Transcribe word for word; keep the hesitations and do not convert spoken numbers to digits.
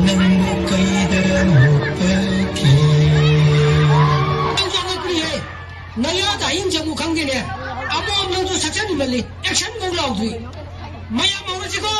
ꯅꯪꯕꯨ ꯀꯩꯗ ꯃꯨꯛꯄꯒꯦ? ꯅꯪꯁꯨ ꯑꯉꯛꯄꯅꯤꯍꯦ꯫ ꯅꯌꯥꯗ ꯍꯌꯤꯡ ꯆꯪꯉꯨ ꯈꯪꯗꯦꯅꯦ꯫ ꯑꯃꯣꯝ ꯅꯪꯁꯨ ꯁꯛꯆꯟ ꯏꯃꯜꯂꯤ꯫ ꯑꯦꯛꯁꯟ ꯃꯧ ꯂꯥꯎꯗ꯭ꯔꯤ꯫ ꯃꯌꯥꯝ ꯍꯧꯔꯁꯤꯀꯣ꯫